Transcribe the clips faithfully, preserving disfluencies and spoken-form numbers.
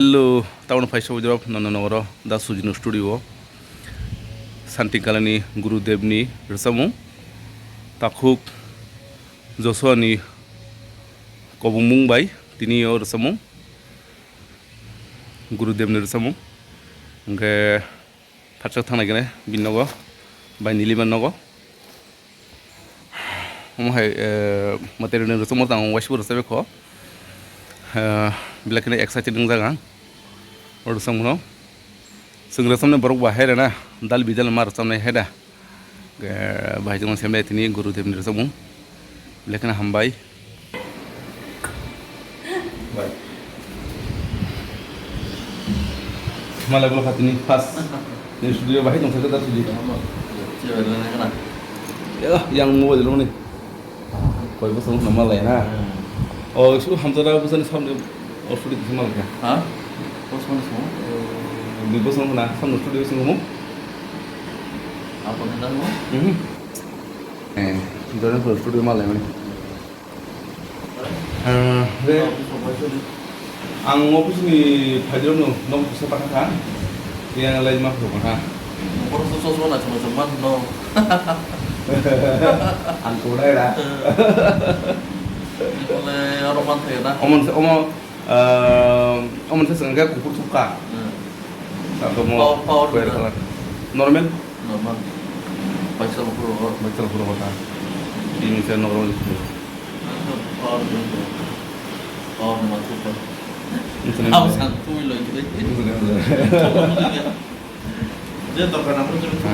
Hello, taono phai sobo jorok nono nogoro da Sujino studio o Santi Kalani Guru Devni rwchapmung, takhuk Joshua ni kobongmung bai tini o rwchapmung, Guru Devni rwchapmung. Hwnkhe phatsa thangnaikhe bini nogo bai Nilima nogo. Omo hai, eh, material ni rwchapmung tang waisa bo rwchapkha. Eh, belai kheno excited wngjak ang o rwchapmung no. Chwng rwchapnai borok bo hai rwna dal bidal ma rwchapnai hai da. Eh, bahai tongma semlai tini Guru Devni rwchapmung. Belai kheno hambai. Malai bolo khatini first ni studio bahai tong sakha da suji. Yang mobile lo ni. Koi bosong no malai na. O su hamjara bosong sam o studio kisa malai kha. Ha? Bosong no. Di bosong na sam studio sing mo. Apa kata mo? Mhm. Eh, dona studio malai mani. Ah, de, ang office ni phaidrokno nok bisa pathakha. Yang lain ma phuru pathak. Borok chosma na chosma man no. Ang kuda era. Ole oro man thaya na. Omon se omo, ah, omon se sengke kupur thukka. Hmm. Saka mo Power, power square na. Color. Normal? Normal. Baisal puro ho. Baisal puro ho ta. Ini saya normal itu. Power na. Power na matu pa. Ini sana. Aw sang tu lo itu. Ini sana. Je to kana mo je tu ta.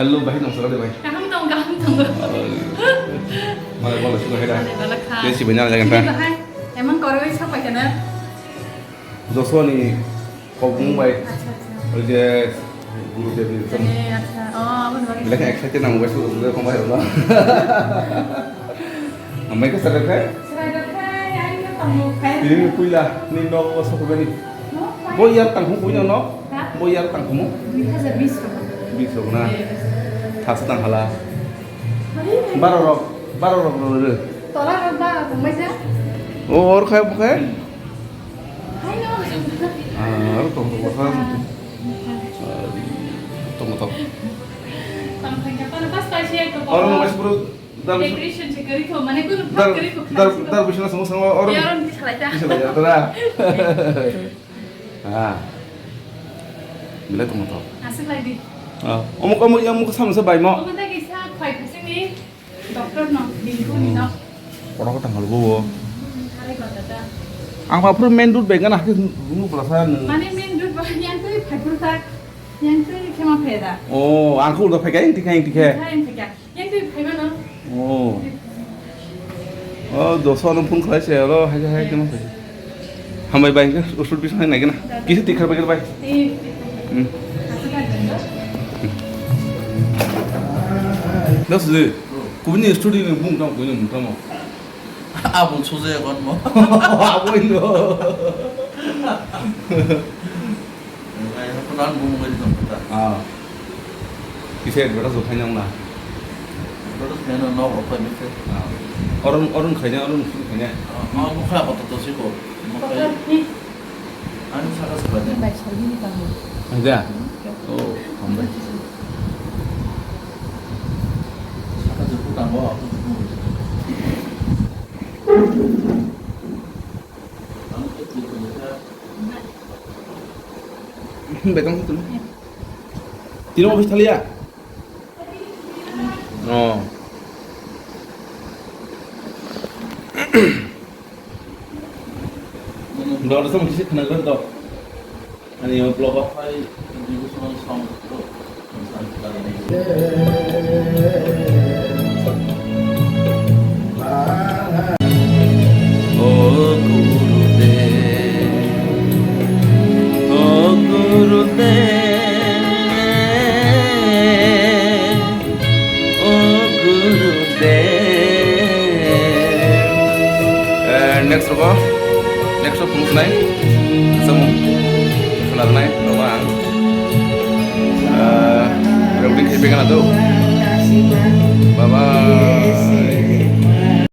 Hello, bahai nang sakali, bahai. Kaham tong, kaham tong. Malai bola suka heda. Malai bola kha. Dia si banyak lagi kan. Ini bahai, emang koroi siapa kena? Joshua ni kobong bai. Acha, acha. Oje Guru Dev ni. Eh, acha. Oh, abang bagi. Bila excited nang bai suka suka kau bai. Amai ka sadar kai? Sadar kai, ayo tamu kai. Ini puila ni nok o sokobani. Nok kai. Bo yar tangkhung puila nok. Ha? Bo yar tangkhung mo? Dui hajar bis rok. Bis rok na. Yes. Thasa tang hala. Baro rok, baro rok rok re. Tola rok ba tongbai sa? O or khai bo khai? Hai no. Ah, aro tong tong sa. Tong tong. Tang tang ka pas pas ya ko. Or mo mas bro. Dar, decoration se gari ko, mane ko dar, dar, dar bisna songo songo oro. Yaron di salai ta. Di salai ta, tara. Ah. Belai tongmo to. Asik lai di. Ah, omo, omo, omo, samsa bai mo. Omo ta kisa khwai khasing ni doctor no, bini ko ni no. Kono ko tanggal bo. Kare ko ta ta. Ang pa pur main road bai gana hakhe nung belasa nung. Mane main road ba yang tui phai pur ta. Yang tui khema phai da. Oh, ang ko udah phai ka, yang tikha, yang tikha. Yang tikha, yang tikha. Yang twi phaimano. Oh. Oh, dosa no phone khlai se, oro hai hai keno phai. Hambai bai, usut bising hai nai kena. Kisi tikha bai bai. Twi. Hmm. Aswk hai jeng do. Das de. Kubuni studio ni bung tam kuini mung tamo. Abon soja ya kon mo. Abon do. Ai, hapo nan bumung gari tong kota. Ah. Kisa advertise bo khaina wngna? Advertise khaina nok rok khlai mese. Ah. Oron, oron khaina, oron sini khaina. Ah, ah, bo kha kotor to siko. Bo khai. Kotor ni. Ani saka saka ni. Bai salini tamo. Aja. Oh, hambai. Saka jeput tamo, aku jeput. Ang jeput jeput. Betong sih tuh. Tino office thaliya? Oh. Dor sama kisi khna gor do. Ani yo blog o phai devotional song. O Gurudev, o Gurudev, o Gurudev. Eh, next rogo, next rogo phunuknai, samung khwlagnai, nogo ang. Ah, recording khai phaikha na do. Bye bye.